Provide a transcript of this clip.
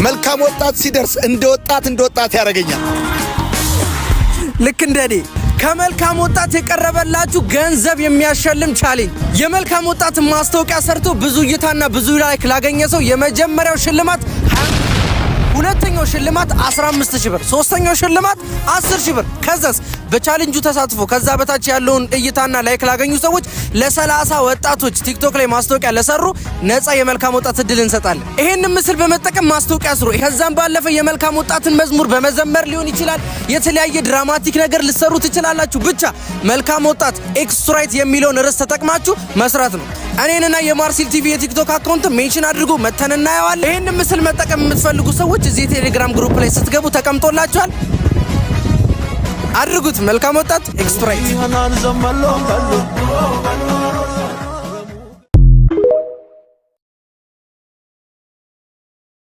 መልካም ወጣት ሲደርስ እንደ ወጣት እንደ ወጣት ያደርገኛል። ልክ እንደ እኔ ከመልካም ወጣት የቀረበላችሁ ገንዘብ የሚያሸልም challenge። የመልካም ወጣት ማስታወቂያ ሰርቶ ብዙ እይታና ብዙ like ላገኘ ሰው የመጀመሪያው ሽልማት፣ ሁለተኛው ሽልማት 15 ሺህ ብር፣ ሶስተኛው ሽልማት 10 ሺህ ብር። ከዛስ በ challenge ኡ ተሳትፎ ከዛ በታች ያለውን እይታና like ላገኙ ሰዎች፣ ለ30 ወጣቶች ቲክቶክ ላይ ማስታወቂያ ለሰሩ ነፃ የመልካም ወጣት እድል እንሰጣለን። ይሄንን ምስል በመጠቀም ማስታወቂያ ስሩ። ከዛም ባለፈ የመልካም ወጣትን መዝሙር በመዘመር ሊሆን ይችላል። የተለያየ dramatic ነገር ልትሰሩ ትችላላችሁ። ብቻ መልካም ወጣት ኤክስትራይት የሚለውን ርዕስ ተጠቅማችሁ መስራት ነው። እኔንና የማርሲል ቲቪ የቲክቶክ account mention አድርጎ መተን እናየዋለን። ይህንን ምስል መጠቀም የምትፈልጉ ሰዎች እዚህ የቴሌግራም group ላይ ስትገቡ ተቀምጦላችኋል። አድርጉት። መልካም ወጣት ኤክስትራይት።